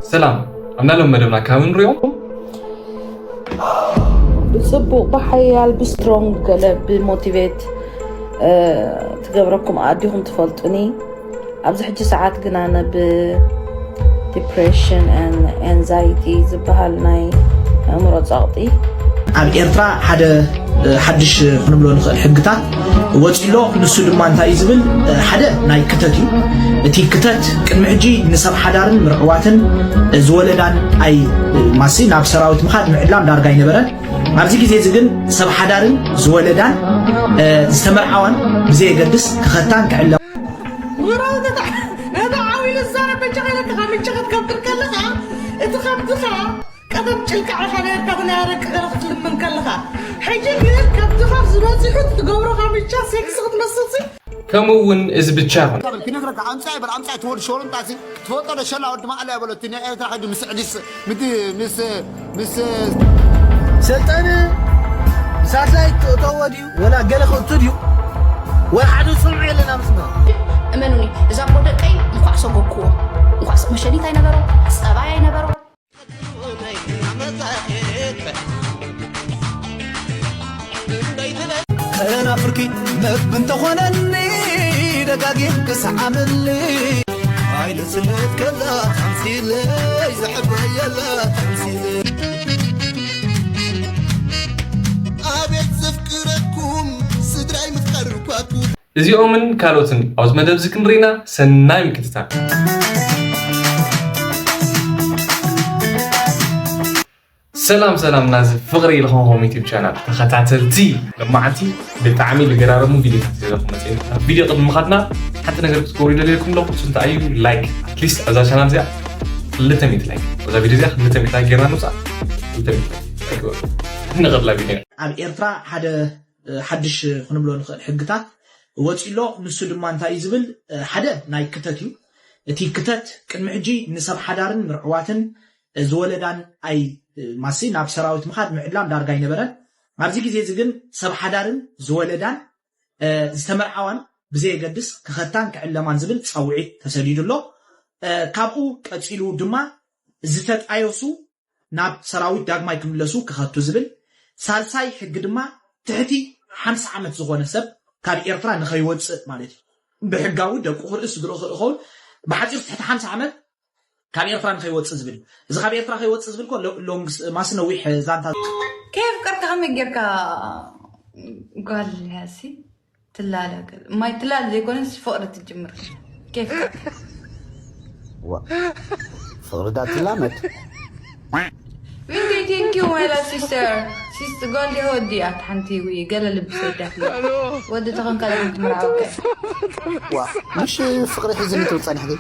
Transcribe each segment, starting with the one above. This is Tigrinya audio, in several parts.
ሰላም፣ ኣብ ናሎም መደብና ካብ ንሪኦም። ብፅቡቕ ብሓያል ብስትሮንግ ገለ ብሞቲቬት ትገብረኩም ኣዲኹም ትፈልጡኒ። ኣብዚ ሕጂ ሰዓት ግና ነብ ዲፕሬሽን ኤንዛይቲ ዝበሃል ናይ ኣእምሮ ፀቕጢ ኣብ ኤርትራ ሓደ ሓድሽ ክንብሎ ንኽእል ሕግታት ወፂሎ። ንሱ ድማ እንታይ እዩ ዝብል? ሓደ ናይ ክተት እዩ። እቲ ክተት ቅድሚ ሕጂ ንሰብ ሓዳርን ምርዕዋትን ዝወለዳን ኣይ ማሲ ናብ ሰራዊት ምኻድ ምዕላም ዳርጋ ኣይነበረን። ኣብዚ ግዜ እዚ ግን ሰብ ሓዳርን ዝወለዳን ዝተመርዓዋን ብዘየገድስ ክኸታን ክዕለማ ነታ ዓው ኢለ ዝዛረብ በጃኻ ኢለካ ካብ ምቸኸት ከብድር ከለኻ እቲ ከብድኻ ቀደም ጭልቃዕኻ ነርካ ብናይ ኣረቂ ገለ ክትልምን ከለኻ ሕጂ ግን ከብድኻ ዝበፂሑ ትገብሮ ካምቻ ሴክስ ክትመስልሲ ከምኡ እውን እዚ ብቻ ይኹን። ክነግረካ ኣምፃ ይበል ኣምፃ ትወድ ሾርንጣሲ ትፈልጦ ዶ ሸላ ወዲ ማዕላ ይበለቲ ናይ ኤርትራ ከይዱ ምስ ዕዲስ ምስ ምስ ምስ ሰልጠነ ሳትላይት ክእተዎ ድዩ ወላ ገለ ክእቱ ድዩ? ወላ ሓደ ዝሰምዖ የለን ኣብዚ መ እመኑኒ እዛ ኣቦ ደቀይ እንኳዕ ሰጎግክዎ እንኳዕ መሸኒት ኣይነበሮ ፀባይ ኣይነበሮ ተናፍርኪ መብ እንተኾነኒ ደጋጊም ክሰዓምኒ ኣይልስለት ከላ ተምሲለይ ዘሕበየላ ተምሲለ ኣቤት ዘፍቅረኩም ስድራይ ምፍቃር ኳኩ እዚኦምን ካልኦትን ኣብዚ መደብ እዚ ክንርኢና ሰናይ ምክትታል። ሰላም ሰላም ናዚ ፍቕሪ ኢልኹምኹም ዩቲብ ቻናል ተኸታተልቲ ለማዓንቲ ብጣዕሚ ልገራረሙ ቪዲዮታት ይዘኹም መፅእ ቪዲዮ ቅድሚ ምኻድና ሓንቲ ነገር ክትገብሩ ይደልየኩም ኣለኹ እሱ እንታይ እዩ ላይክ ኣትሊስት ኣብዛ ቻናል እዚኣ ክልተ ሚእቲ ላይክ ኣብዛ ቪዲዮ እዚኣ ክልተ ሚእቲ ላይክ ጌርና ንውፃእ ክልተ ሚእቲ ላይክ ንቐፅላ ቪዲዮ ኣብ ኤርትራ ሓደ ሓድሽ ክንብሎ ንኽእል ሕግታት ወፂሎ ንሱ ድማ እንታይ እዩ ዝብል ሓደ ናይ ክተት እዩ እቲ ክተት ቅድሚ ሕጂ ንሰብ ሓዳርን ምርዕዋትን ዝወለዳን ኣይ ማሲ ናብ ሰራዊት ምኻድ ምዕላም ዳርጋ ኣይነበረን ኣብዚ ግዜ እዚ ግን ሰብ ሓዳርን ዝወለዳን ዝተመርዓዋን ብዘየገድስ ክኸታን ክዕለማን ዝብል ፃውዒት ተሰዲዱ ኣሎ ካብኡ ቀፂሉ ድማ ዝተጣየሱ ናብ ሰራዊት ዳግማይ ክምለሱ ክኸቱ ዝብል ሳልሳይ ሕጊ ድማ ትሕቲ ሓምሳ ዓመት ዝኾነ ሰብ ካብ ኤርትራ ንኸይወፅእ ማለት እዩ ብሕጋዊ ደቁ ክርኢ ስድሮ ክርኢ ኸውን ብሓፂሩ ትሕቲ ሓምሳ ዓመት ካብ ኤርትራ ንኸይወፅእ ዝብል እዩ እዚ ካብ ኤርትራ ከይወፅእ ዝብል ኮ ሎንግ ማስ ነዊሕ ዛንታ ከየፍቀርካ ከመይ ጌርካ ጓል ያሲ ትላለ ማይ ትላል ዘይኮነስ ፍቕሪ ትጅምር ከየፍቀርካ ፍቕሪ ዳ ትላመድ Thank you, my love sister. Sister, ጓል ዲያ ወዲ እያ ሓንቲ ወይ ገለ ልቢ ሰዳት ወዲ ተኾንካ ለምን ትምርዓወካ ዋ ምሽ ፍቕሪ ሒዝኒ ትብል ጸኒሕኪ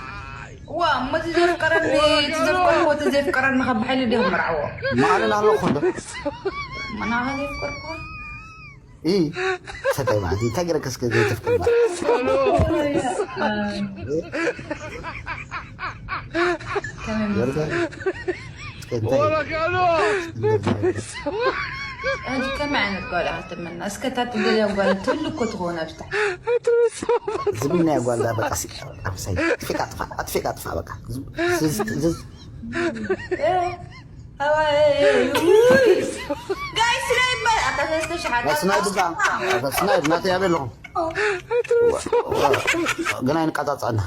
ዋ እሞ እቲ ዘፍቀረኒ እቲ ዘፍቀርዎ እቲ ዘፍቀረኒ ካብ ብሓይሊ ዲኹም ምርዓዎ መዓልን ኣለኹ እንዶ መናኸ ዘፍቀርኩዋ ኢ ሰታይ ማለት እንታይ ገረከስ ከዘይተፍቅር ከመይ ዓይነት ጓል ክትምና እስከ እታ ትደልያ ጓል ትህሉ እኮ ትኸውን ኣብታ ዝምናያ ጓል ዳ በቃ ሲቃ ኣፍሳይ ኣጥፊቃ ጥፋ ኣጥፊቃ ጥፋ በቃ ጋይስ ናይ በል ኣታ ሰለስተ ሽሓት ስናይ ብዛ ስናይ ናተይ ኣበይ ኣለኹም ግን ኣይንቀጻጸዕና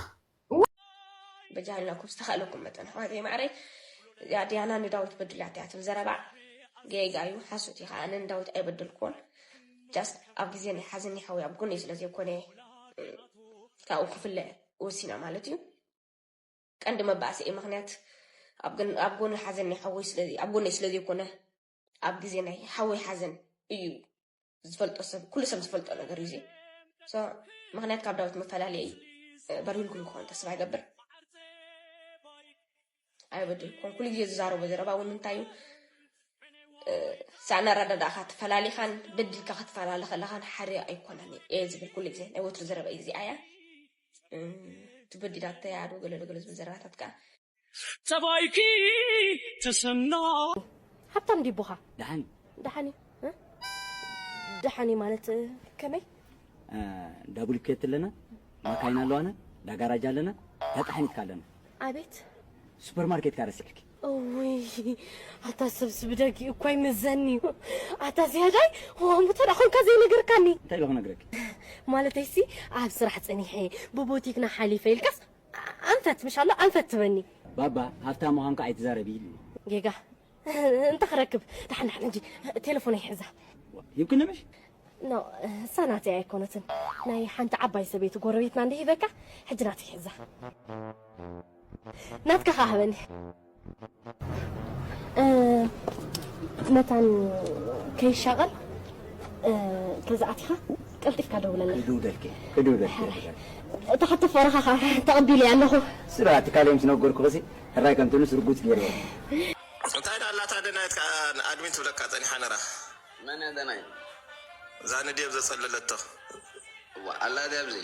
በጃልና ኩብ ዝተኻእለኩም መጠን ኣሕዋተይ ማዕረይ እዚኣ ድያና ንዳዊት በድልያት እያ ትብል ዘረባ ጌጋ እዩ ሓሶት እዩ ከዓ ኣነ ንዳዊት ኣይበደልኩዎን just ኣብ ግዜ ናይ ሓዘን ሓወይ ኣብ ጎነይ ስለ ዘይኮነ ካብኡ ክፍለ ወሲና ማለት እዩ ቀንዲ መባእሲ እየ ምክንያት ኣብ ጎኒ ሓዘን ናይ ሓወይ ስለዚ ኣብ ጎነይ ስለ ዘይኮነ ኣብ ግዜ ናይ ሓወይ ሓዘን እዩ ዝፈልጦ ሰብ ኩሉ ሰብ ዝፈልጦ ነገር እዩ ምክንያት ካብ ዳዊት መፈላለየ እዩ በሪልኩም ክኾን ተስፋ ይገብር ኣይበድልኩም ኩሉ ግዜ ዝዛረቦ ዘረባ እውን እንታይ እዩ ሳዕና ኣረዳዳእካ ተፈላሊኻን በዲልካ ክትፈላለ ከለኻን ሓደ ኣይኮነን እየ ዝብል ኩሉ ግዜ ናይ ወትሩ ዘረባ እዩ እዚኣ እያ ትበዲላተይ ኣዶ ገለ ገለ ዝብል ዘረባታት ከዓ ጸባይኪ ተሰምኖ ሃብታም ዲቡኻ ደሓን ደሓን ደሓን ማለት ከመይ ዳቡልኬት ኣለና ማካይና ኣለዋና ዳጋራጅ ኣለና ዳጣሕኒትካ ኣለና ኣቤት ሱፐርማርኬትካ ረሲዕኪ። እውይ፣ ኣታ ሰብስብ ደጊ እኳ ይመዘኒ እዩ። ኣታ ዝያዳይ፣ እሞ ተዳ ኾንካ ዘይነገርካኒ። እንታይ ኢለ ክነግረኪ? ማለተይሲ፣ ኣብ ስራሕ ጸኒሐ፣ ብቦቲክና ሓሊፈ ኢልካስ፣ ኣንፈት፣ ምሻሎ፣ ኣንፈት ትበኒ። ባባ፣ ሃፍታም ምዃንካ ኣይትዛረቢ ኢሉ። ጌጋ። እንተ ክረክብ፣ ደሓን ደሓን እንጂ፣ ቴሌፎነይ ሕዛ። ሂብክኒ ምሽ? ኖ፣ እሳ ናተይ ኣይኮነትን። ናይ ሓንቲ ዓባይ ሰበይቲ ጎረቤትና እንደ ሂበካ፣ ሕጂ ናተይ ሕዛ። ናትካ ከኣ ሃበኒ። እ፣ መታን ከይሻቐል፣ እ፣ ተዛኣቲኻ ቀልጢፍካ ደውለለይ። ክድውለልኪ፣ ክድውለልኪ። ሕራይ። እታ ሕቶ ፈረኻ ከኣ ተቐቢለያ ኣለኹ። ስራሕቲ ካልእ ምስ ነገርኩኺ ሲ፣ ሕራይ ከም ትብልስ ርጉጽ ገይርዎ። እንታይ ደኣ ኣላታ ደናየት ከኣ ንኣድሚን ትብለካ ጸኒሓ ነራ። መን እያ ደናየት? እዛ ንዴብ ዘጸለለቶ። እዋ፣ ኣላ ድያ ኣብዚ?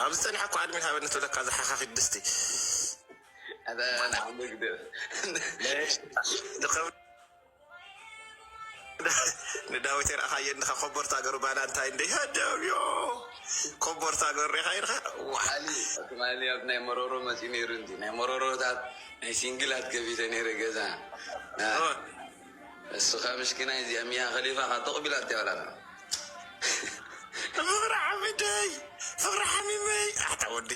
ኣብዚ ጸኒሓ እኮ ኣድሚን ሃበኒ ትብለካ እዛ ሓኻኺት ድስቲ። ኣታ ንዓመይ ግደ። ንኸም-፣ ንዳዊት የርኣኻዮ እንድኻ ኮቦርታ ገሩ ባላ እንታይ እንደ ይሃደብዮ። ኮቦርታ ገሩ ሪኻ ኢልኻ? ዋሓሊ ትማሊ ኣብ ናይ መሮሮ መፂኡ ነይሩ እንዲ ናይ መሮሮታት ናይ ሲንግላት ከፊተ ነይረ ገዛ። እ። እስኻ ምስኪናይ እዚኣ ሚያ ኸሊፋ ኻብ ተቕቢላ እትያውላላ። ፍቕሪ ዓሚደይ፣ ፍቕሪ ሓሚመይ። ኣታ ወዲ፣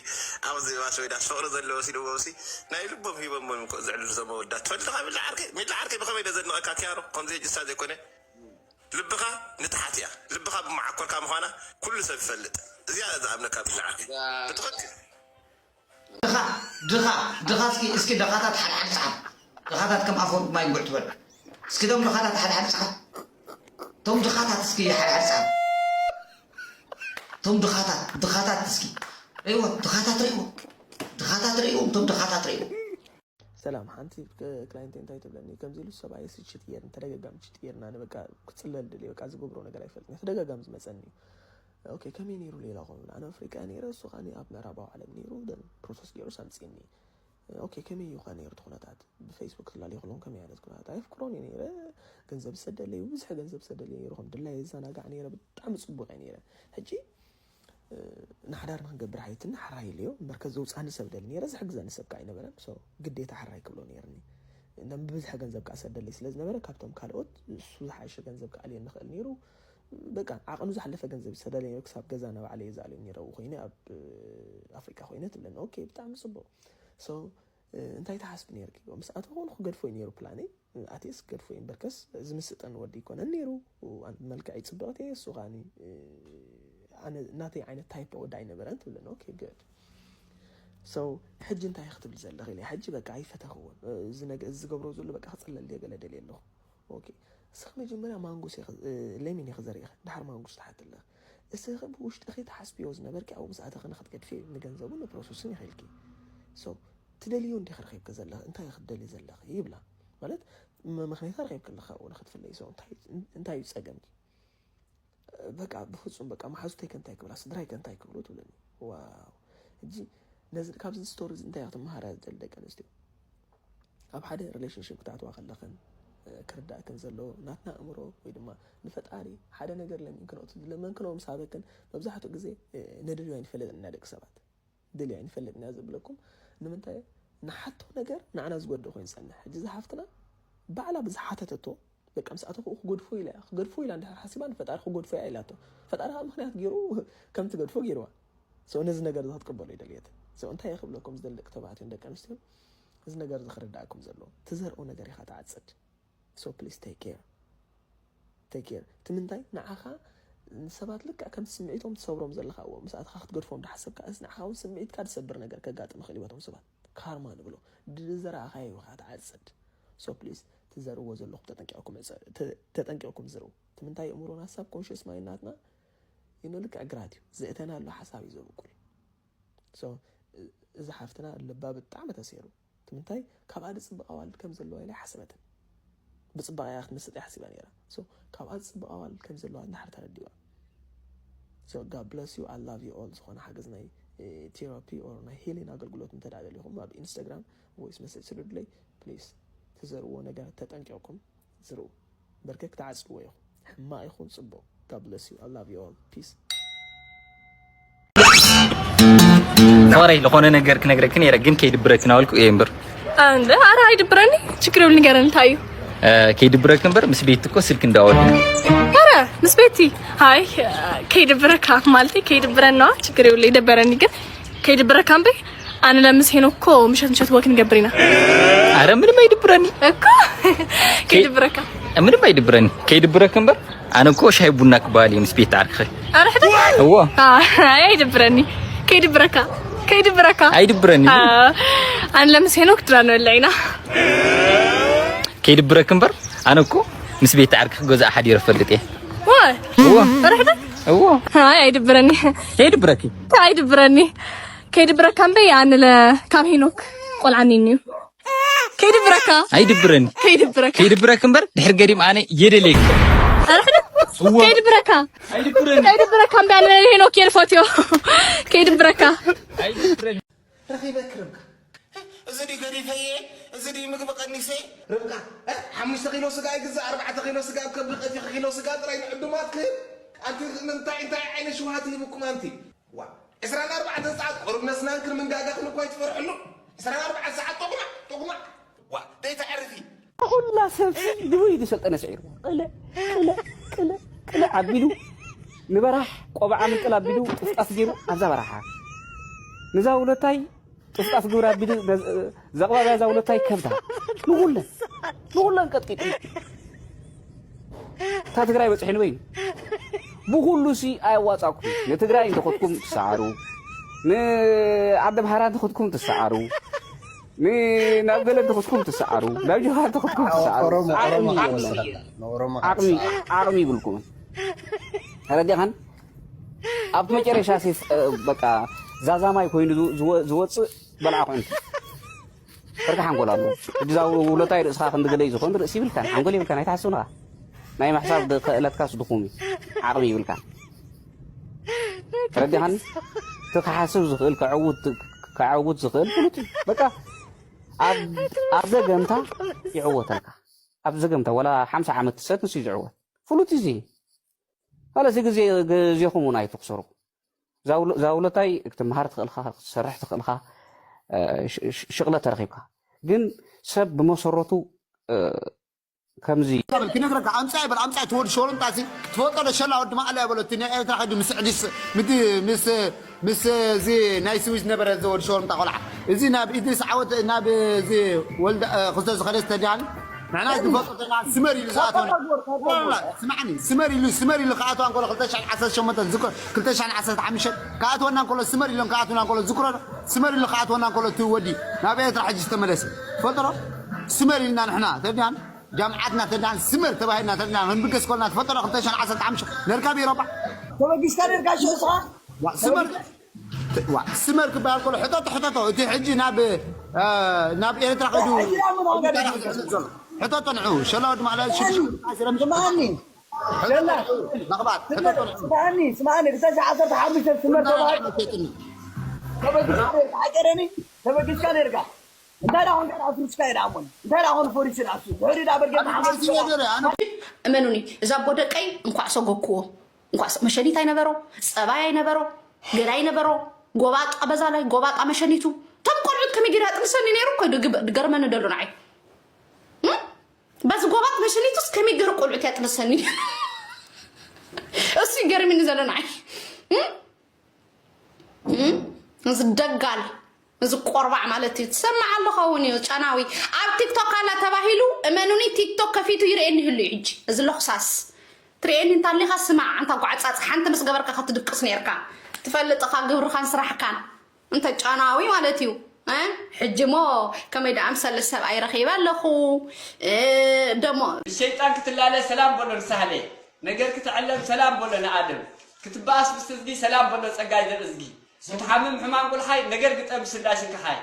ኣብዚ ባስ ወይ ዳስ ፍቕሪ ዘለዎ ሲልዎም ሲ፣ ናይ ልቦም ሂቦሞም እኮ ዘዕልሉ ዞም ኣወዳት። ትፈልጥ ዲኻ ሚላ ዓርከይ? ሚላ ዓርከይ ብኸመይ ዶ ዘድንቐካ ኪያሮ? ከምዚ ጅሳ ዘይኮነ። ልብኻ ንታሓት እያ። ልብኻ ብመዓኮርካ ምዃና ኩሉ ሰብ ይፈልጥ። እዚኣ እዛ ኣብነካ ሚላ ዓርከይ። ብትኽክል። ድኻ ድኻ ድኻ እስኪ እስኪ ድኻታት ሓደ ሓደ ጻሓፍ። ድኻታት ከም ኣፈወርቂ ማይ ጉዕ ትበል። እስኪ ቶም ድኻታት ሓደ ሓደ ጻሓፍ። ቶም ድኻታት እስኪ ሓደ ሓደ ጻሓፍ። ቶም ድኻታት ድኻታት እስኪ ርእይዎ ድኻታት ርእይዎ ድኻታት ርእይዎም ቶም ድኻታት ርእይዎ። ሰላም ሓንቲ ክላይንት እንታይ ትብለኒ ከምዚ ኢሉ ሰብኣይ ሲ ችት ጌርኒ ተደጋጋሚ ችት ጌርና ንበቃ ክፅለል ድልየ በቃ ዝገብሮ ነገር ኣይፈልጥን ተደጋጋሚ ዝመፀኒ እዩ። ኦኬ ከመይ ነይሩ ሌላ ኮን ኣብ ኣፍሪቃ ነይረ እሱ ከኣ ኣብ ምዕራባዊ ዓለም ነይሩ ፕሮሰስ ገይሩ ሳምፅኒ። ኦኬ ከመይ እዩ ከ ነይሩ እቲ ኩነታት ብፌስቡክ ትላለዩ ከለኹም ከመይ ዓይነት ኩነታት ኣየፍቅሮን እዩ ነይረ። ገንዘብ ዝሰደለዩ ብዙሕ ገንዘብ ዝሰደለዩ ነይሩ ከም ድላይ ይዘናጋዕ ነይረ ብጣዕሚ ፅቡቅ እየ ነይረ። ሕጂ ንሓዳር ንክንገብር ሓይትኒ ሓራይ ኢለዮ እምበር ከዘውፅኣኒ ሰብ ደሊ ነይረ ዝሕግዘኒ ሰብ ከዓ ኣይነበረን። ግዴታ ሓራይ ክብሎ ነይርኒ። ብብዝሒ ገንዘብ ከዓ ሰደለይ ስለ ዝነበረ ካብቶም ካልኦት እሱ ዝሓሸ ገንዘብ ክኣልየ ንኽእል ነይሩ። በቃ ዓቐኑ ዝሓለፈ ገንዘብ ዝሰደለይ ነይሩ ክሳብ ገዛ ናባዕለይ የዛልዮ ነይረ ኣብኡ ኮይነ ኣብ ኣፍሪቃ ኮይነ ትብለኒ ኦኬ ብጣዕሚ ፅቡቅ። So እንታይ ትሓስቢ ነይርኪ? ምስ ኣተኹ ንክገድፎ እዩ ነይሩ ፕላነይ። ኣትየስ ክገድፎ እዩ እምበርከስ ዝምስጠኒ ወዲ ኣይኮነን ነይሩ። ኣነ ብመልክዐይ ፅብቕቲ እየ እሱ ከዓኒ ኣነ ናተይ ዓይነት ታይፕ ወዲ ኣይነበረን ትብለኒ okay good። So ሕጂ እንታይ ክትብሊ ዘለኺ ኢለ ሕጂ በቃ ኣይፈተኽዎን እዚ ነገ እዚ ዝገብሮ ዘሎ በቃ ክፅለል ድየ ገለ ደልየ ኣለኹ። Okay እስኺ መጀመርያ ማንጎስ ኢኺ ሌሚን ኢኺ ዘሪእኺ ድሓር ማንጎስ ትሓቲ ኣለኺ። እስኺ ብውሽጥኺ ትሓስብዮ ዝነበርኪ ኣብኡ ምስ ኣተኺ ንክትገድፍዮ እዩ ንገንዘቡን ንፕሮሰሱን ኢኺ ኢልኪ። So ትደልዮ እንዲኺ ረኺብኪ ዘለኺ እንታይ ኢኺ ትደልዪ ዘለኺ ይብላ። ማለት መመኽነይታ ረኺብኪ ኣለኺ ኣብኡ ንኽትፍለዪ so እንታይ እንታይ እዩ ፀገምኪ? በቃ ብፍፁም በቃ መሓዙተይ ከ እንታይ ክብላ ስድራይ ከ እንታይ ክብሉ ትብለኒ። Wow ሕጂ ነዚ ካብዚ ስቶሪ እዚ እንታይ ኢኺ ትመሃራ ዝደሊ ደቂ ኣንስትዮ? ኣብ ሓደ ሪሌሽንሽፕ ክትኣትዋ ከለኽን ክርዳእክን ዘለዎ ናትና ኣእምሮ ወይ ድማ ንፈጣሪ ሓደ ነገር ለሚንክንኦ እቲ ዝለመንክንኦ ምስ ሃበክን መብዛሕትኡ ግዜ ንደልዮ ኣይንፈልጥን ኢና ደቂ ሰባት። ደልዮ ኣይንፈልጥን ኢና ዝብለኩም ንምንታይ ንሓቶ ነገር ንዓና ዝጎድእ ኮይኑ ዝፀንሕ ሕጂ እዛ ሓፍትና ባዕላ ብዝሓተተቶ በቃ ምስ ኣተኹ ክገድፎ ኢላ እያ ክገድፎ ኢላ እንድሕር ሓሲባ ንፈጣሪ ክገድፎ እያ ኢላቶ ፈጣሪ ከዓ ምክንያት ገይሩ ከም ትገድፎ ገይርዋ So ነዚ ነገር እዚ ክትቅበሎ ይደልየት So እንታይ እየ ክብለኩም ዝደሊ ደቂ ተባዕትዮን ደቂ ኣንስትዮን እዚ ነገር እዚ ክርዳእኩም ዘለዎ ትዘርኦ ነገር ኢኻ ትዓፅድ So please take care take care እቲ ምንታይ ንዓኻ ንሰባት ልክዕ ከምቲ ስምዒቶም ትሰብሮም ዘለኻ እዎ ምስ ኣትኻ ክትገድፎም ዝሓሰብካ እዚ ንዓኻ እውን ስምዒትካ ዝሰብር ነገር ከጋጥም ይኽእል እዩ በቶም ሰባት ካርማ ንብሎ ድዝረኣኻዮ ኢኻ ትዓፅድ So please ትዘርዎ ዘለኹም ተጠንቂቕኩም ዕፀ- ተ- ተጠንቂቕኩም ዝርኡ እቲ ምንታይ የእምሮና ሳብ ኮንሽስ ማይንድ ናትና you know ልክዕ ግራት እዩ ዘእተናሉ ሓሳብ እዩ ዘብቁል So እዚ ሓፍትና ልባ ብጣዕሚ ተሰይሩ እቲ ምንታይ ካብኣ ዝፅብቕ ኣዋልድ ከም ዘለዋ ኢላ ኣይሓሰበትን ብፅባቐ እያ ክትምስጥ እያ ሓሲባ ነይራ So ካብኣ ዝፅብቕ ኣዋልድ ከም ዘለዋ እንድሕር ተረዲዋ So God bless you I love you all ዝኾነ ሓገዝ ናይ therapy or ናይ healing ኣገልግሎት እንተ ደኣ ደሊኹም ኣብ ኢንስታግራም voice message ስደዱለይ please ትዘርዎ ነገር ተጠንቂቕኩም ዝርኡ በርከክ ትዓፅዎ ኢኹም ሕማቕ ይኹን ፅቡቕ God bless you I love you all peace ፍቕረይ ዝኾነ ነገር ክነግረኪ ነይረ ግን ከይድብረኪ ናበልኩ እየ እምበር እንደ ኧረ ኣይድብረኒ፣ ችግር የብሉ፣ ንገረን እንታይ እዩ። ከይድብረክ እምበር ምስ ቤቲ እኮ ስልክ እንዳወሉ። ኧረ ምስ ቤቲ? ኣይ ከይድብረካ ማለተይ ከይድብረና፣ ችግር የብሉ፣ ይደበረኒ ግን ከይድብረካ እምበይ። ኣነ ለምስ ሄኖክ እኮ ምሸት ምሸት ወክ ንገብር ኢና። ኣረ ምንም ኣይድብረኒ። እኮ ከይድብረካ። ምንም ኣይድብረኒ። ከይድብረክ እምበር ኣነ እኮ ሻሂ ቡና ክበሃል እየ ምስ ቤት ዓርክኸ። ኣረ ሕደ? እዎ። ኣይ ኣይድብረኒ። ከይድብረካ። ከይድብረካ። ኣይድብረኒ። ኣነ ለምስ ሄኖክ ድራር ንበልዕ ኢና። ከይድብረክ እምበር ኣነ እኮ ምስ ቤት ዓርክኽ ገዛ ሓዲረ ፈልጥ እየ። ዋይ? እዎ። ኣረ ሕደ? እዎ። ኣይ ኣይድብረኒ። ከይድብረኪ። ኣይድብረኒ። ከይድብረካ እምበይ ኣነ ለ ካብ ሄኖክ ቆልዓኒ እዩ። ከይድብረካ። ኣይድብረኒ። ከይድብረካ። ከይድብረክ እምበር ድሕር ገዲም ኣነ የደልየክ። ኣረ ሕደ? እዎ። ከይድብረካ። ኣይድብረኒ። ከይድብረካ እምበይ ኣነ ለ ሄኖክ እየ ልፈትዮ። ከይድብረካ። ኣይድብረኒ። ረኺበክ ርብቃ። እዚ ድዩ ገዲፈየ፣ እዚ ድዩ ምግቢ ቀኒሰ። ርብቃ፣ እ፣ ሓሙሽተ ኪሎ ስጋ ይግዛእ፣ ኣርባዕተ ኪሎ ስጋ ኣብ ከብዲ ቀቲኺ ኪሎ ስጋ ጥራይ ንዕዱማት ክህብ። ኣንቲ እንታይ፣ እንታይ ዓይነት ሽውሃት ይህብኩም ኣንቲ? ዋ፣ ዕስራን ኣርባዕተን ሰዓት ቁሩብ ነስናንክን ምንጋጋኽን እኳ ይትፈርሕሉ። ዕስራን ኣርባዕተን ሰዓት ጦቕማዕ፣ ጦቕማዕ። ዋ፣ ደይተዕርፊ። ኩላ ሰብ ሲ ድውይ ድሰልጠነ ስዒርዎ። ቅለ፣ ቅለ፣ ቅለ፣ ቅለ ኣቢሉ ንበራሕ ቆብዓ ምንቅል ኣቢሉ ጥፍጣፍ ገይሩ ኣብዛ በረሓ። ንዛ ውለታይ ጥፍጣፍ ግብሪ ኣቢሉ ነዝ-፣ ዘቕባብያ እዛ ውለታይ ከብዳ። ንኹለን፣ ንኹለን ቀጥቂጡ። እታ ትግራይ በፂሑ ንበይኑ። ብኹሉ ሲ ኣየዋፃኩም። ንትግራይ እንተኸድኩም ትሰዓሩ። ንዓዲ ኣምሓራ እንተኸድኩም ትሰዓሩ። ን-፣ ናብ ገለ እንተኸድኩም ትሰዓሩ። ናብ ጀብሃ እንተኸድኩም ትሰዓሩ። ኦሮሞ፣ ዓቕሚ ኦሮሞ የለን። ዓቕሚ የለን። ንኦሮሞ ዓቕሚ፣ ትሰዓሩ። ዓቕሚ ይብልኩምን። ተረዲኻን? ኣብቲ መጨረሻ ሲ፣ እ፣ በቃ ዛዛማይ ኮይኑ ዝወ-፣ ዝወፅእ በልዓ ኩዕንቲ። ፍርቂ ሓንጎል ኣለዎ። ሕጂ እዛ ውለታይ ርእስኻ ክንዲ ገለ እዩ ዝኾን፣ ርእሲ ይብልካን፣ ሓንጎል ይብልካን፣ ኣይትሓስብ ንኻ። ናይ ምሕሳብ ድ-፣ ክእለትካስ ድኹም እዩ። ዓቕሚ ይብልካን። ተረዲኻኒ? እቲ ክሓስብ ዝኽእል፣ ከዕውት፣ ከዕውት ዝኽእል ፍሉጥ እዩ። በቃ ኣብ፣ ኣብ ዘገምታ ይዕወተልካ። ኣብ ዘገምታ፣ ወላ ሓምሳ ዓመት ትሰት ንሱ እዩ ዝዕወት። ፍሉጥ እዩ እዚ። ካለሲ ግዜ፣ ግዜኹም እውን ኣይትኽሰሩ። እዛ ውለ-፣ እዛ ውለታይ ክትመሃር ትኽእልካ፣ ክትሰርሕ ትኽእልካ፣ እ፣ ሽ-፣ ሽ-፣ ሽቕለት ተረኺብካ። ግን ሰብ ብመሰረቱ፣ እ፣ ከምዚ ክነግረካ፣ ኣምጻ ይበል፣ ኣምጻ እቲ ወዲ ሸወለምጣ ሲ፣ ትፈልጦ ዶ ሸላ ወዲ ማዕለ ይበሎ፣ እቲ ናይ ኤርትራ ከይዱ ምስ ዕዲስ፣ ምድ-፣ ምስ፣ ምስ እዚ ናይ ስዊዝ ነበረ፣ እዚ ወዲ ሸወለምጣ ቆልዓ። እዚ ናብ ኢድሪስ ዓወት፣ ናብ እዚ ወልደ፣ እ፣ ክልተ ዝኸደ ዝተዳን፣ ንሕና ዝፈልጦ ዘለና ስመር ኢሉ ዝኣተወና። ስማዕኒ፣ ስመር ኢሉ፣ ስመር ኢሉ ክኣትዋ እንከሎ ክልተ ሽሕን ዓሰርተ ሸሞንተን ዝክሮ፣ ክልተ ሽሕን ዓሰርተ ሓሙሽተን ክኣትወና እንከሎ፣ ስመር ኢሎም ክኣትወና እንከሎ ዝክሮ፣ ስመር ኢሉ ክኣትወና እንከሎ እቲ ወዲ ናብ ኤርትራ ሕጂ ዝተመለሰ። ትፈልጦ ዶ? ስመር ኢልና ንሕና ተዳን፣ ጃምዓትና ተዳን፣ ስመር ተባሂልና ተዳን፣ ክንብገስ ከለና ትፈልጦ ዶ? ክልተ ሽሕን ዓሰርተ ሓሙሽተ ነርካ ቢሮባ። ተበጊስካ ነርካ ሽዑ ስኻ? ዋ፣ ስመር፣ ዋ፣ ስመር ክበሃል ከሎ ሕተቶ፣ ሕተቶ። እቲ ሕጂ ናብ፣ እ፣ ናብ ኤርትራ ከይዱ ሕጂ ናብ ምን ሃገር እዩ ዘሎ? ሕተቶ ንዑ። ሸላ ወዲ ማዕለ ሽዱሽተ ስምዓኒ። ሕተቶ ንዑ። ለኽባጥ፣ ሕተቶ ንዑ። ስምዓኒ፣ ስምዓኒ። ክልተ ሽሕን ዓሰርተ ሓሙሽተ ስመር ተባሂሉ። ተበጊስካ ነርካ፣ ሓቂ ደኒ? ተበጊስካ ነርካ። እንታይ ደኣ ኮንካ ደኣ ኣፍሪስካ እዩ ደኣ እሞ? እንታይ ደኣ ኮን ፎሪስ ደኣ እሱ? ድሕሪ ደኣ በርጌድ መሓመድ ኣፍሪስካ ደኣ። እመኑኒ፣ እዛ ኣቦ ደቀይ እንኳዕ ሰጎግክዎ። እንኳዕ ሰ-፣ መሸኒት ኣይነበሮ፣ ጸባይ ኣይነበሮ፣ ገለ ኣይነበሮ፣ ጎባጣ በዛ ላይ፣ ጎባጣ መሸኒቱ። እቶም ቆልዑት ከመይ ገይሩ ያጥንሰኒ ነይሩ እኮ ድግብ-፣ ድገርመኒ ደሎ ንዓይ። እም? በዚ ጎባጥ መሸኒቱስ ከመይ ገይሩ ቆልዑት ያጥንሰኒ? እሱ ይገርምኒ ዘሎ ንዓይ። እም? እም? እዚ ደጋል፣ እዚ ቆርባዕ ማለት እዩ። ትሰምዕ ኣለኻ እውን እዩ፣ ጨናዊ። ኣብ ቲክቶክ ኣላ ተባሂሉ፣ እመኑኒ፣ ቲክቶክ ከፊቱ ይርእየኒ ይህሉ እዩ ሕጂ። እዚ ለኹሳስ። ትርእየኒ እንታሊኻ ስማዕ፣ ኣንታ ጓዕጻጽ፣ ሓንቲ ምስ ገበርካ ክትድቅስ ነርካ። ትፈልጥ ኢኻ ግብርኻን ስራሕካን። እንተ ጨናዊ ማለት እዩ። እ? ሕጂ እሞ ከመይ ደኣ ኣምሰለ ሰብኣይ ረኺበ ኣለኹ። እ፣ ደሞ ብሸይጣን ክትላለ ሰላም በሎ ንሳህለ። ነገር ክትዕለም ሰላም በሎ ንኣድም። ክትበኣስ ምስ ህዝቢ ሰላም በሎ ጸጋይ ዘርእዝጊ። ክትሓምም ሕማም ቁልሓይ፣ ነገር ግጠም ብስንዳይ ሽንክሓይ።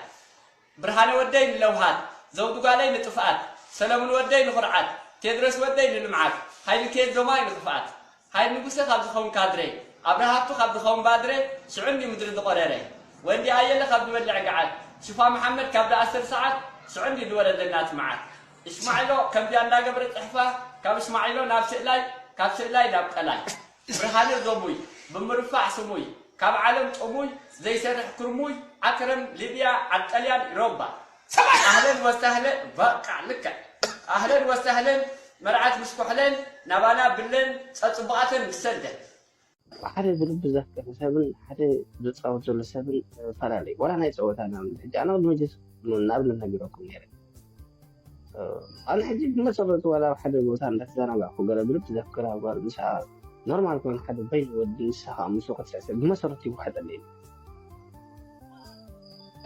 ብርሃነ ወደይ ንለውሃት፣ ዘውዱ ጓለይ ንጥፍኣት፣ ሰለሙን ወደይ ንኹርዓት፣ ቴድሮስ ወደይ ንልምዓት፣ ሃይልኬ ዞማይ ንኽፍኣት። ሃይል ንጉሰ ካብ ዝኸውን ካድሬ፣ ኣብርሃ ሃብቱ ካብ ዝኸውን ባድሬ፣ ሽዑ እንድዩ ምድሪ ዝቖረረ። ወንዲ ኣየለ ካብ ዝበልዕ ገዓት፣ ሽፋ መሓመድ ካብ ዝኣስር ሰዓት፣ ሽዑ እንድዩ ዝወረደና እቲ መዓት። እሽማዒሎ ከምዚኣ እንዳገበረ ጽሕፋ፣ ካብ እሽማዒሎ ናብ ስእላይ፣ ካብ ስእላይ ናብ ቀላይ። ብርሃነ ዞሙይ፣ ብምርፋዕ ስሙይ፣ ካብ ዓለም ጥሙይ፣ ዘይሰርሕ ክርሙይ፣ ዓከረም ሊብያ፣ ዓድ ጠልያን ኢሮባ። ሰብኣይ ኣህለን ወሳህለን። በቃ ልክዕ። ኣህለን ወሳህለን። መርዓት ምስ ኮሕለን ናባና ብለን ጸጽቡቓተን ምስ ሰደን። ሓደ ብልቢ ዘፍቅር ሰብን ሓደ ዝፃወት ዘሎ ሰብን ፈላለዩ ዋላ ናይ ፀወታ ናብነት ሕጂ ኣነ ቅድሚ ሕጂ ንኣብነት ነጊረኩም ነይረ ኣነ ሕጂ ብመሰረቱ ዋላ ኣብ ሓደ ቦታ እንዳተዘናጋዕኩ ገለ ብልቢ ዘፍቅራ ጓል ምሳ ኖርማል ኮይኑ ሓደ በይኑ ወዲ ንሳ ከዓ ምስኡ ክትስዕስዕ ብመሰረቱ ይዋሕጠለይ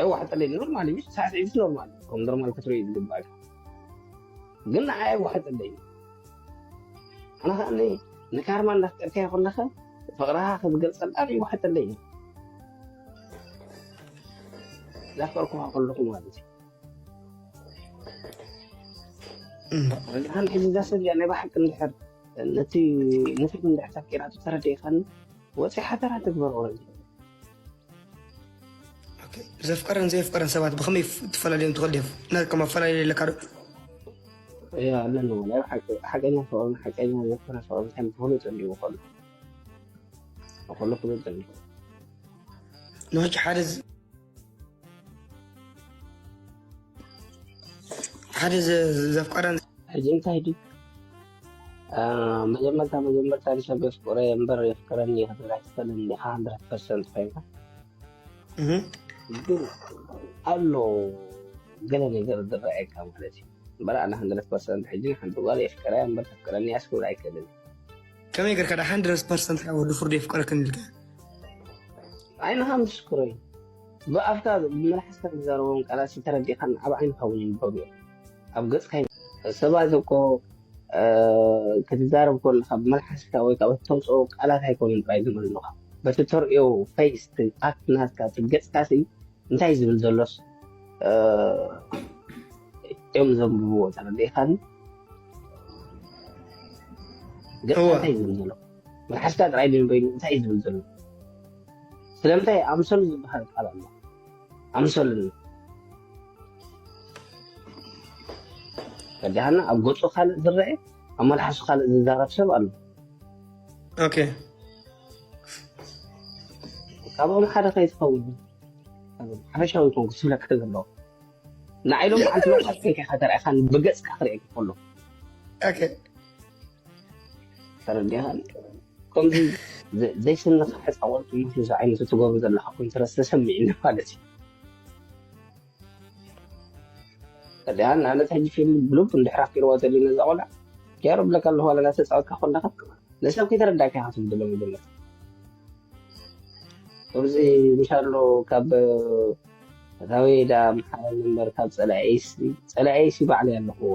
ኣይዋሕጠለይ ኖርማል እዩ ሳዕስዒት ኖርማል ከም ኖርማል ክትርኢ ዝግባእ ግን ንዓይ ኣይዋሕጠለይ ኣነ ከዓ ንካርማ እንዳፍቀርካዮ ከለካ ፍቅርካ ክትገልፀላ ይዋሕጠለይ እዩ ዛፍቀርኩካ ከለኩ ማለት እዩ ኣን ሕዚ እዛ ሰብ እዚኣ ናይ ብሓቂ እንድሕር ነቲ ንፊት እንድሕር ተፍቂራቱ ተረዲእካኒ ወፂ ሓተራ ትግበር ኦረዲ ዘፍቀረን ዘየፍቀረን ሰባት ብከመይ ትፈላለዮም ትኽእል ድዮም? ናትኩም ኣፈላለየ ኣለካ ዶ? እያ ኣለኒ ናይ ሓቂ- ሓቀኛ ፍቅርን ሓቀኛ ዘይኮነ ፍቅርን እንታይ ምዃኑ ይፅልዩ ይኾኑ ከሎ ፍሉጥ እዩ ንሕጂ ሓደ ዝ- ሓደ ዘ- ዘፍቀረን ሕጂ እንታይ ድዩ መጀመርታ መጀመርታ ንሰብ የፍቅረ እምበር የፍቅረኒ ክትብል ኣይትኽእልን ኢኻ hundred percent ኮይንካ እህ፣ ግን ኣሎ ገለ ነገር ዝረኣየካ ማለት እዩ እምበር ኣነ hundred percent ሕጂ ንሓንቲ ጓል የፍቅረ እምበር ተፍቅረኒ እያ ክትብል ኣይክእልን ከመይ ገርካ ዳ hundred percent ካብ ወዲ ፍርዱ የፍቀረክን ኢልካ ዓይንኻ ምስክሮ እዩ ብኣፍካ ብመልሓስካ ዝዛረቦም ቃላት ዝተረዲእካ ኣብ ዓይንኻ እውን ይንበቡ እዮም ኣብ ገፅካ ይን- ሰባት እኮ እ፣ ክትዛረብ ከለካ ብመልሓስካ ወይ ከዓ በቲ ተውፅኦ ቃላት ኣይኮኑን ጥራይ ዝመልሙካ በቲ ተርእዮ ፌስ ኣክት ናትካ እቲ ገፅካ ሲ እንታይ ዝብል ዘሎስ እ፣ እዮም ዘንብብዎ ተረዲእካኒ ገፅካ እወ። እንታይ ዝብል ዘሎ መልሓስካ ጥራይ ድዩ በይኑ እንታይ እዩ ዝብል ዘሎ ስለምንታይ ኣምሰሉ ዝበሃል ቃል ኣሎ ኣምሰሉ ተዲሃና ኣብ ገፁ ካልእ ዝረአ ኣብ መልሓሱ ካልእ ዝዛረብ ሰብ ኣሎ ኦኬ ካብኦም ሓደ ከይትኸውን ሓፈሻዊ ይኮን ክስብለካ ዘለዎ ንዓይሎም ሓንቲ መፅሓፍ ከይካ ከተርኣኻን ብገፅካ ክርእየካ ከሎ ኦኬ ተረዲኻ ከምዚ ዘ- ዘይስንኻ ሕፃወልቲ ምስ ዓይነት ትገብሩ ዘለካ ኮንትረስ ተሰሚዕኒ ማለት እዩ ተዲሃን ንኣብነት ሕጂ ፊልም ብሉብ እንድሕር ኣፍቂርዋ ተልዩ ነዛ ቆልዓ ኪያሮ ብለካ ኣለኹ ዋላ እናተፃወትካ ከለካ ንሰብ ከይተረዳእካ ኢኻ ትብድሎ መጀመርታ ከምዚ ምሻሎ ካብ ፈታዊ ዳ ምሓረኒ እምበር ካብ ፀላኤይሲ ፀላኤይሲ ባዕለይ ኣለኽዎ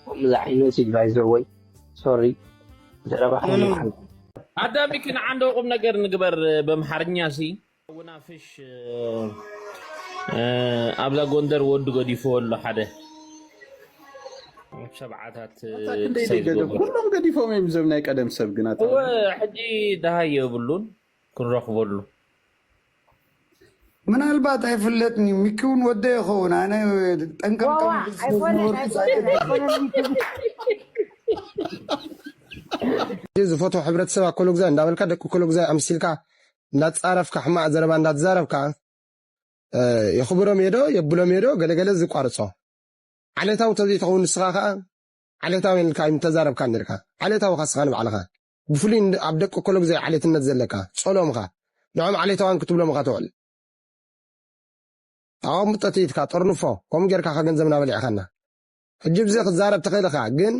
ከምዚ ዓይነት እዩ ባይዘወይ ሶሪ ዘረባኻ ምንም። ይብሓል ኣዳሚ ክንዓንዶ ቁም ነገር ንግበር በምሓርኛ ሲ ውናፍሽ ኣብዛ ጎንደር ወዲ ገዲፎ ኣሎ ሓደ ሰብዓታት ክንደይ ደገደፉ ኩሎም ገዲፎም እዮም እዞም ናይ ቀደም ሰብ ግን ኣታ እወ ሕጂ ደሃይ የብሉን ክንረኽበሉ ምናልባት ኣይፍለጥን እዩ ሚኪ እውን ወደ ይኸውን ኣነ ጠንቀምቀም ዋዋ ኣይኮነን ኣይኮነን ኣይኮነን ሚኪ ዝፈትዎ ሕብረተሰብ ኣኮሎግዛይ እንዳበልካ ደቂ ኮሎግዛይ ኣምሲልካ እንዳተፃረፍካ ሕማቅ ዘረባ እንዳተዛረብካ የኽብሮም የዶ የብሎም የዶ ገለገለ ዝቋርፆ ዓሌታዊ ተዘይትኸውን ንስኻ ከዓ ዓሌታዊ ኢልካ ኣይምተዛረብካ ነርካ ዓሌታዊ ኻስኻ ንባዕልኻ ብፍሉይ ኣብ ደቂ ኮሎግዛይ ዓሌትነት ዘለካ ፀልኦም ኻ ንዖም ዓሌታውያን ክትብሎም ኻ ትውዕል ኣቐምጦ ትኢትካ ጠርንፎ ከምኡ ጌርካ ካ ገንዘብና በሊዕኻና ሕጂ ብዚ ክዛረብ ተኽእል ኻ ግን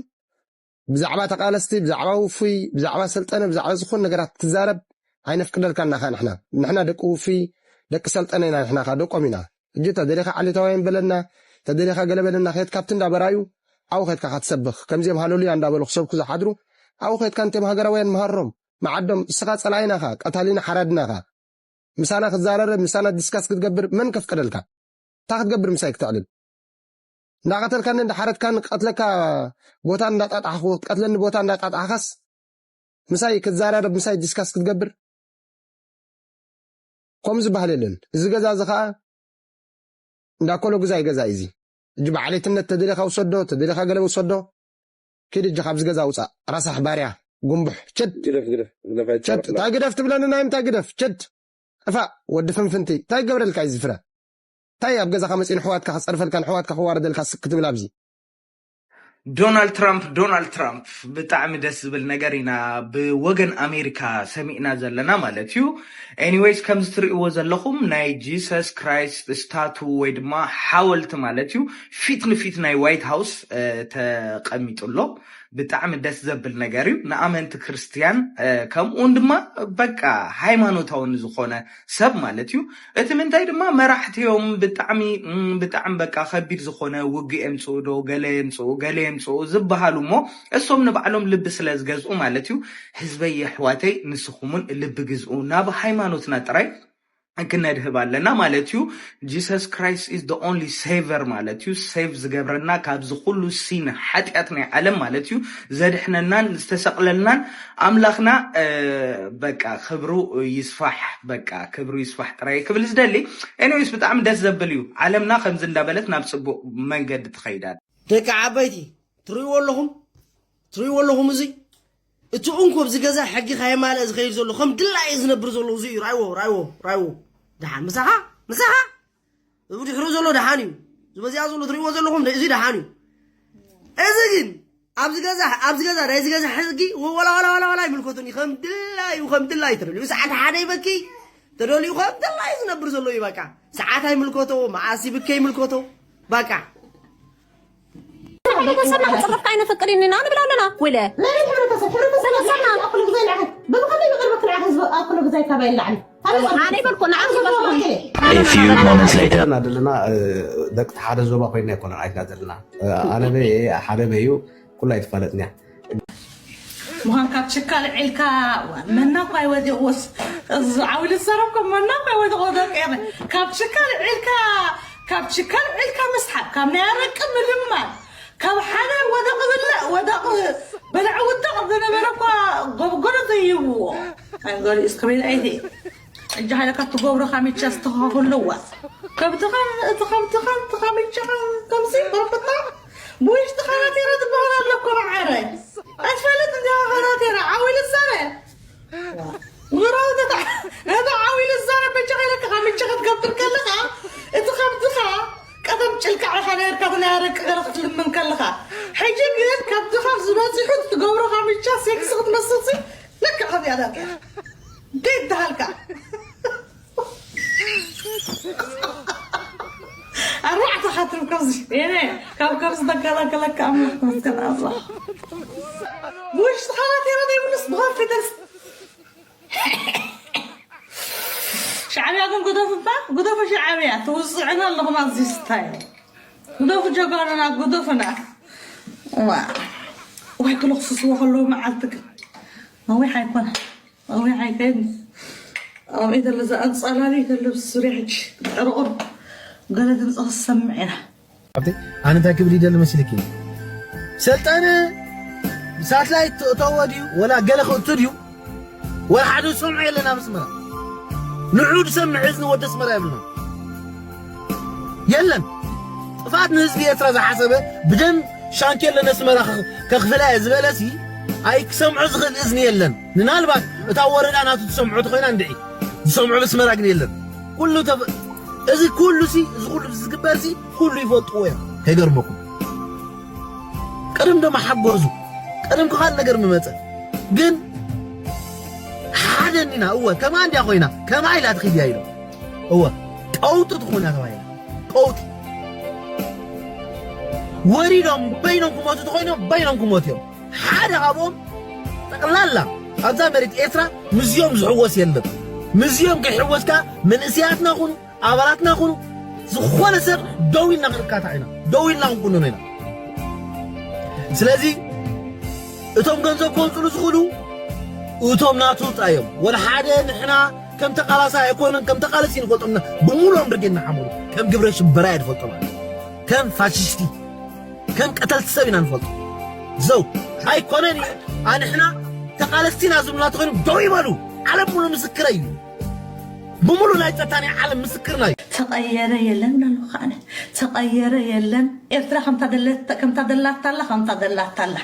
ብዛዕባ ተቃለስቲ ብዛዕባ ውፉይ ብዛዕባ ሰልጠነ ብዛዕባ ዝኾን ነገራት ክትዛረብ ኣይነፍቅደልካና ኻ ንሕና ንሕና ደቂ ውፉይ ደቂ ሰልጠነ ኢና ንሕና ኻ ደቆም ኢና ሕጂ ተደሊኻ ዓሌታውያን በለና ተደሊኻ ገለ በለና ከየት ካብቲ እንዳበራዩ ኣብኡ ከድካ ካ ትሰብኽ ከምዚኦም ሃለሉያ እንዳበሉ ክሰብኩ ዝሓድሩ ኣብኡ ከድካ እንቲኦም ሃገራውያን መሃሮም መዓዶም እስኻ ጸላኢና ኻ ቀታሊና ሓራድና ኻ ምሳና ክትዛረርብ ምሳና ዲስካስ ክትገብር መን ከፍቀደልካ እንታይ ክትገብር ምሳይ ክተዕልል እንዳቀተልካኒ እንዳሓረድካኒ ክቀትለካ ቦታ እንዳጣጣሓኹ ክትቀትለኒ ቦታ እንዳጣጣሓኻስ ምሳይ ክትዛራረብ ምሳይ ዲስካስ ክትገብር ከምኡ ዝበሃል የለን እዚ ገዛ እዚ ከዓ እንዳኮሎ ግዛይ ገዛ እዩ እዚ እጅ ብዓሌትነት ተደሊኻ ውሰዶ ተደሊኻ ገለ ውሰዶ ኪድ እጅ ካብዚ ገዛ ውፃእ ረሳሕ ባርያ ጉንቡሕ ችድ ግደፍ ግደፍ ግደፍ ችድ ኣይትጨርፍ እንታይ ግደፍ ትብለኒ ናይ ምንታይ ግደፍ ችድ ጥፋእ ወዲ ፍንፍንቲ እንታይ ገብረልካ እዩ ዝፍረ እንታይ ኣብ ገዛኻ መጺኡ ንሕዋትካ ክጸርፈልካ፣ ንሕዋትካ ክዋረደልካ ስክ ትብል ኣብዚ? ዶናልድ ትራምፕ፣ ዶናልድ ትራምፕ፣ ብጣዕሚ ደስ ዝብል ነገር ኢና ብወገን ኣሜሪካ ሰሚዕና ዘለና ማለት እዩ። ኤኒዌይስ፣ ከምዚ ትርእይዎ ዘለኹም ናይ ጂሰስ ክራይስት ስታቱ ወይ ድማ ሓወልቲ ማለት እዩ፣ ፊት ንፊት ናይ ዋይት ሃውስ፣ እ፣ ተቐሚጡ ኣሎ። ብጣዕሚ ደስ ዘብል ነገር እዩ። ንኣመንቲ ክርስትያን፣ እ፣ ከምኡውን ድማ በቃ ሃይማኖታዊ ንዝኾነ ሰብ ማለት እዩ። እቲ ምንታይ ድማ መራሕቲ እዮም ብጣዕሚ፣ እም፣ ብጣዕሚ በቃ ከቢድ ዝኾነ ውግእ የምጽኡ ዶ፣ ገለ የምጽኡ፣ ገለ የምጽኡ ዝበሃሉ እሞ እሶም ንባዕሎም ልቢ ስለ ዝገዝኡ ማለት እዩ። ህዝበይ የሕዋተይ ንስኹምን ልቢ ግዝኡ። ናብ ሃይማኖትና ጥራይ ክነድህብ ኣለና ማለት እዩ። Jesus Christ is the only saver ማለት እዩ። ሴቭ ዝገብረና ካብዚ ኩሉ ሲን ሓጢኣት ናይ ዓለም ማለት እዩ። ዘድሕነናን ዝተሰቕለልናን ኣምላኽና፣ እ፣ በቃ ክብሩ ይስፋሕ፣ በቃ ክብሩ ይስፋሕ ጥራይ ክብል ዝደሊ። ኤኒዌይስ ብጣዕሚ ደስ ዘብል እዩ። ዓለምና ከምዚ እንዳበለት ናብ ጽቡቕ መንገዲ ትኸይድ ኣላ። ደቂ ዓበይቲ ትርእይዎ ኣለኹም፣ ትርእይዎ ኣለኹም። እዚ እቲ እንኮ ኣብዚ ገዛ ሕጊ ካየማልአ ዝኸይድ ዘሎ፣ ከም ድላየ ዝነብር ዘሎ እዚ እዩ። ራይዎ፣ ራይዎ፣ ራይዎ። ደሓን ምሳኻ፣ ምሳኻ። እዚ ብድሕሩ ዘሎ ደሓን እዩ። እዚ በዚኣ ዘሎ ትርእይዎ ዘለኹም እዚ ደሓን እዩ። እዚ ግን ኣብዚ ገዛ፣ ኣብዚ ገዛ፣ ናይዚ ገዛ ሕጊ ወላ፣ ወላ፣ ወላ፣ ወላ ኣይምልከቱን እዩ። ከም ድላዩ፣ ከም ድላዩ ተደልዩ ሰዓት ሓደ ይበኪ፣ ተደልዩ ከም ድላዩ ዝነብር ዘሎ እዩ። በቃ ሰዓት ኣይምልከቶ፣ መዓስ ይብከ ይምልከቶ። በቃ ቤተሰብና ክጽረፍካ ኣይነፈቅድን ኢና ንብል ኣለና። ወለ መሬት ሕብረተሰብ፣ ሕብረተሰብ ንዓኺ እኩል ግዜ ንዓኺ። በብኸመይ ይቕርበኪ ንዓኺ ህዝቢ ኣኩሉ ግዜ ካባይ ይላዕል። ኣነ ኣይበልኩ፣ ንዓኺ ዝበልኩ። A few moments later. ዘለና ደለና፣ እ፣ ደቂ ሓደ ዞባ ኮይና ኣይኮነን ኣይትና ዘለና። እ፣ ኣነ በየ፣ ሓደ በዩ፣ ኩላ ኣይትፋለጥን እያ። ምዃን ካብ ችካል ዒልካ መና እኳ ኣይወደቕዎስ፣ እዚ ዓውሊ ዝሰረብኮ መና እኳ ኣይወደቕዎ ደቂ ኤረ። ካብ ችካል ዒልካ፣ ካብ ችካል ዒልካ ምስሓብ፣ ካብ ናይ ኣረቂ ምልማን፣ ካብ ሓደ ወደቕ ብልዕ፣ ወደቕ በላዕ ውደቕ ዝነበረ እኳ ጎብጎሎ ዘይብዎ። ኣይገሊኡ እስከ ቤት ኣይቴ። ሕጂ ሓደ ካብ ትገብሮ ካሚቻ ዝተኸኸለዋ። ከብትኻ፣ እቲ ከብትኻ፣ እቲ ካሚቻኻ ከምዚ በርኩታ። ብውሽጥኻ ናቴራ ዝበሃል ኣሎ እኮ መዓረ። ኣይትፈልጥ እንዲኻ ናቴራ፣ ዓው ኢሉ ዝዛረ። ጉራው ነታ፣ ነታ ዓው ኢሉ ዝዛረ በጃኻ ኢለካ ካሚቻ ክትገብር ከለኻ፣ እቲ ከብትኻ ቀደም ጭልቃዕ ኢኻ ነርካ፣ ናይ ኣረቂ ገለ ክትልምን ከለኻ። ሕጂ ግን ከብትኻ ዝበፂሑ ትገብሮ ካሚቻ ሴክስ ክትመስል ሲ፣ ልክዕ ከምዚኣ ዳርጋ። ደይ ትሃልካ። ኣርባዕተ ኻትም ከምዚ፣ የኔ፣ ካብ ከምዚ ተከላከለካ ኣምላኽ ተመስገን ኣምላኽ። ውሽጥኻ ናቴራ ዘይብሉስ ብኸፊ ደስ። ሻዕብያ ግን ግደፉ እባ፣ ግደፉ ሻዕብያ፣ ትውጽዑና ኣለኹም ኣብዚ ስታይ። ግደፉ ጀጋኑና፣ ግደፉና። ዋ፣ ዋይ ክለኽስስዎ ከለዉ መዓልቲ ግን። ነዊሕ ኣይኮነን። ነዊሕ ኣይከይድን። ኣብ ኢደ ለዛ ኣንጻላሊ ከለብ ሱሪ ሕጂ ዕርቑር ገለ ድምፂ ክሰምዕ ኢና። ኣብቲ ኣነ እንታይ ክብል ይደሊ መሲልኪ? ሰልጠነ ሳትላይት ተእተዎ ድዩ? ወላ ገለ ክእቱ ድዩ? ወላ ሓደ ዝሰምዖ የለን ኣብ ኣስመራ። ንዑ ዝሰምዕ እዝኒ ወዲ ኣስመራ የብልና። የለን። ጥፍኣት ንህዝቢ ኤርትራ ዝሓሰበ ብደም ሻንኬለ ነስመራ ከ-፣ ከኽፍላ እየ ዝበለሲ ኣይክሰምዖ ዝኽእል እዝኒ የለን። ምናልባት እታ ወረዳ ናቱ ትሰምዖ ተኾይና እንድዒ። ዝሰምዖ በስመራ ግን የለን። ኩሉ ተፍ-፣ እዚ ኩሉ ሲ፣ እዚ ኩሉ ዝግበር ሲ፣ ኩሉ ይፈልጥዎ እዮም። ከይገርመኩም። ቀደም ደማ ሓጎዙ። ቀደም ካልእ ነገር ምመጸ። ግን ሓደ እንዲና፣ እወ፣ ከማ እንዲያ ኮይና፣ ከማ ኢላ ትኽድያ ኢሎም። እወ፣ ቀውጢ ትኾና ተባሂላ። ቀውጢ። ወሪዶም በይኖም ክሞቱ ተኾይኖም፣ በይኖም ክሞቱ እዮም። ሓደ ካብኦም ጠቕላላ ኣብዛ መሬት ኤርትራ ምስዚኦም ዝሕወስ የለን። ምስዚኦም ከይሕወስካ መንእሰያትና ኹኑ፣ ኣባላትና ኹኑ፣ ዝኾነ ሰብ ደው ኢልና ክንካታዕ ኢና። ደው ኢልና ክንኩንኖ ኢና። ስለዚ እቶም ገንዘብ ከውፅሉ ዝኽእሉ እቶም ናቱ ጥራይ እዮም። ወላ ሓደ ንሕና ከም ተቃላሳይ ኣይኮነን፣ ከም ተቃለሲ ንፈልጦም ኢና። ብምሉኦም ድርጌ እናሓመሉ ከም ግብረ ሽበራ እየ ዝፈልጦም። ከም ፋሽስቲ፣ ከም ቀተልቲ ሰብ ኢና ንፈልጦ። ዘው ኣይኮነን እዩ። ኣንሕና ተቃለስቲ ኢና ዝብሉና ተኾይኖም ደው ይበሉ። ዓለም ሙሉ ምስክረ እዩ። ብምሉእ ናይ ጸጥታ ናይ ዓለም ምስክርና እዩ። ተቐየረ የለን ኣለኹ ኣነ። ተቐየረ የለን። ኤርትራ ከምታ ደለት-፣ ከምታ ደላታ ኣላ፣ ከምታ ደላታ ኣላ።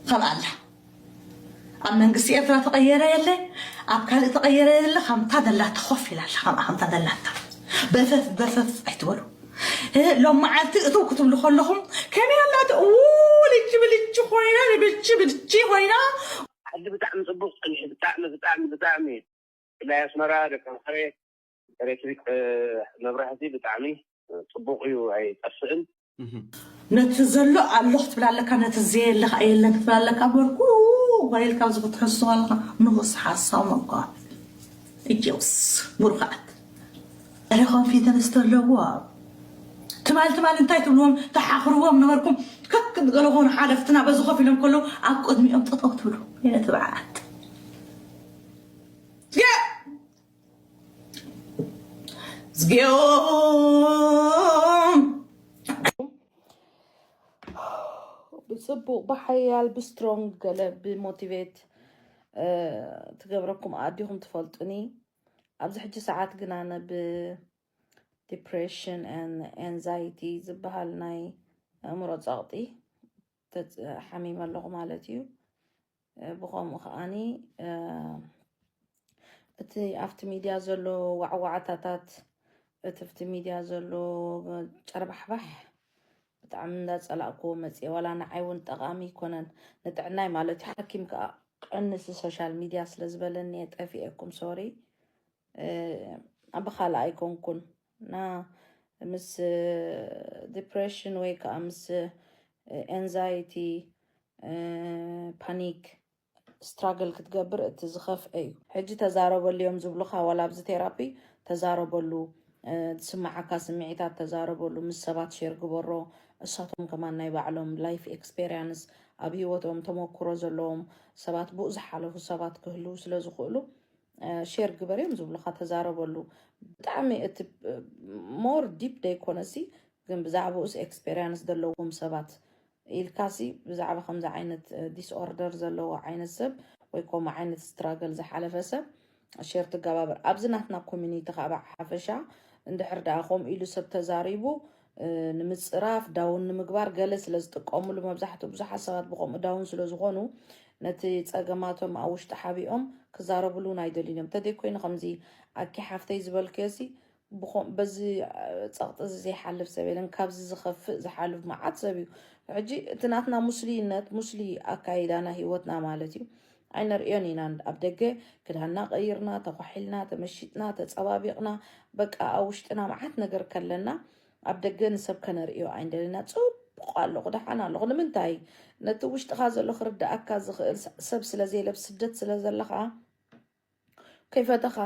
ከምኣ ኣላ። ኣብ መንግስቲ ኤርትራ ተቐየረ የለ፣ ኣብ ካልእ ተቐየረ የለ፣ ከምታ ደላታ ኮፍ ኢላ ኣላ፣ ከምኣ ከምታ ደላታ። በፈፍ በፈፍ ኣይትበሉ። እ፣ ሎም መዓልቲ እትው ክትብሉ ከለኹም ከመይ ኣላተ ኡ ልጂ ብልጂ ኮይና፣ ልብጂ ብልጂ ኮይና። ዓዲ ብጣዕሚ ጽቡቕ ጸኒሑ፣ ብጣዕሚ፣ ብጣዕሚ፣ ብጣዕሚ። ብፍላይ ኣስመራ፣ ደቂ ኣምሓረ፣ ኤሌክትሪክ፣ እ፣ መብራህቲ ብጣዕሚ ጽቡቕ እዩ፣ ኣይጠፍእን። ነቲ ዘሎ ኣሎ ክትብል ኣለካ፣ ነቲ ዘየለ ከኣ የለን ክትብል ኣለካ። እምበር ኩሉ ጓይልካ ኣብዚ ክትሕሱ ኣለካ፣ ንኡስ ሓሳው መጓ። እጀውስ፣ ብሩኻት። ኣረ ኮንፊደንስ ተለዎ። ትማል፣ ትማል እንታይ ትብልዎም፣ ተሓኽርዎም ነበርኩም። ከክ ገለ ኾኑ ሓለፍትና በዚ ኮፍ ኢሎም ከለዉ ኣብ ቅድሚኦም ጠጠው ትብሉ። የለ ትብዓት። የ-፣ ዝጊኦም። ብጽቡቕ፣ ብሓያል፣ ብስትሮንግ፣ ገለ ብሞቲቬት፣ እ፣ ትገብረኩም ኣዲኹም ትፈልጡኒ። ኣብዚ ሕጂ ሰዓት ግን ኣነ ብዲፕሬሽን ኤን-፣ ኤንዛይቲ ዝበሃል ናይ ኣእምሮ ጸቕጢ ተጽ-፣ ሓሚመ ኣለኹ ማለት እዩ። እ፣ ብኸምኡ ከኣኒ፣ እ፣ እቲ ኣብቲ ሚድያ ዘሎ ዋዕዋዕታታት፣ እቲ ኣብቲ ሚድያ ዘሎ ጨርባሕባሕ ብጣዕሚ እንዳጸላእክዎ መጽየ። ዋላ ንዓይ እውን ጠቓሚ ኣይኮነን፣ ንጥዕናይ ማለት እዩ። ሓኪም ከኣ ቀንሲ ሶሻል ሚድያ ስለ ዝበለኒ እየ ጠፊኤኩም፣ ሶሪ። እ፣ ኣብ ካልእ ኣይኮንኩን። እና ምስ፣ እ፣ ዲፕሬሽን ወይ ከኣ ምስ፣ እ፣ ኤንዛይቲ፣ እ፣ ፓኒክ ስትራግል ክትገብር እቲ ዝኸፍአ እዩ። ሕጂ ተዛረበሉ እዮም ዝብሉኻ፣ ዋላ ኣብዚ ቴራፒ ተዛረበሉ፣ እ፣ ዝስምዓካ ስምዒታት ተዛረበሉ፣ ምስ ሰባት ሼር ግበሮ። እሳቶም ከማን ናይ ባዕሎም ላይፍ ኤክስፔሪያንስ፣ ኣብ ህይወቶም ተመኩሮ ዘለዎም ሰባት፣ ብኡ ዝሓለፉ ሰባት ክህልዉ ስለ ዝኽእሉ፣ እ፣ ሼር ግበር እዮም ዝብሉኻ፣ ተዛረበሉ። ብጣዕሚ እቲ፣ እ፣ ሞር ዲፕ ደይኮነሲ፣ ግን ብዛዕባኡስ ኤክስፔሪያንስ ዘለዎም ሰባት ኢልካሲ፣ ብዛዕባ ከምዚ ዓይነት፣ እ፣ ዲስኦርደር ዘለዎ ዓይነት ሰብ ወይ ከምኡ ዓይነት ስትራገል ዝሓለፈ ሰብ ሼር ትገባበር። ኣብዚ ናትና ኮሚኒቲ ከዓ ብሓፈሻ እንድሕር ደኣ ከምኡ ኢሉ ሰብ ተዛሪቡ፣ እ፣ ንምጽራፍ፣ ዳውን ንምግባር ገለ ስለ ዝጥቀሙሉ፣ መብዛሕትኡ ብዙሓት ሰባት ብኸምኡ ዳውን ስለ ዝኾኑ፣ ነቲ ጸገማቶም ኣብ ውሽጢ ሓቢኦም ክዛረብሉ እውን ኣይደልዩን እዮም። ተደይ ኮይኑ ከምዚ ኣኪ ሓፍተይ ዝበልክዮሲ፣ ብኸም-፣ በዚ፣ እ፣ ጸቕጢ እዚ ዘይሓልፍ ሰብ የለን። ካብዚ ዝኸፍእ ዝሓልፍ መዓት ሰብ እዩ። ሕጂ እቲ ናትና ሙስሊነት፣ ሙስሊ ኣካይዳና ህይወትና ማለት እዩ። ኣይነርእዮን ኢና። ኣብ ደገ ክዳንና ቀይርና፣ ተኳሒልና፣ ተመሺጥና፣ ተጸባቢቕና፣ በቃ ኣብ ውሽጥና መዓት ነገር ከለና ኣብ ደገ ንሰብ ከነርእዮ ኣይንደልና። ጽቡቕ ኣለኹ፣ ደሓን ኣለኹ። ንምንታይ? ነቲ ውሽጥኻ ዘሎ ክርድኣካ ዝኽእል ስ-፣ ሰብ ስለ ዘየለ፣ ኣብ ስደት ስለ ዘለኻ፣ ከይፈተኻ፣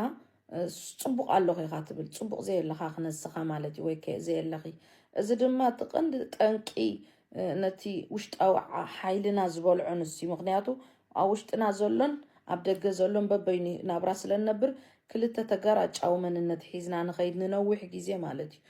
እ፣ ጽቡቕ ኣለኹ ኢኻ ትብል። ጽቡቕ ዘየለኻ ክነስኻ ማለት እዩ፣ ወይ ከ-፣ ዘየለኺ። እዚ ድማ እቲ ቀንዲ ጠንቂ፣ እ፣ ነቲ ውሽጣዊ ዓ-፣ ሓይልና ዝበልዖ ንሱ እዩ። ምኽንያቱ ኣብ ውሽጥና ዘሎን ኣብ ደገ ዘሎን በበይኑ ናብራ ስለ ንነብር፣ ክልተ ተጋራጫዊ መንነት ሒዝና ንኸይድ ንነዊሕ ግዜ ማለት እዩ።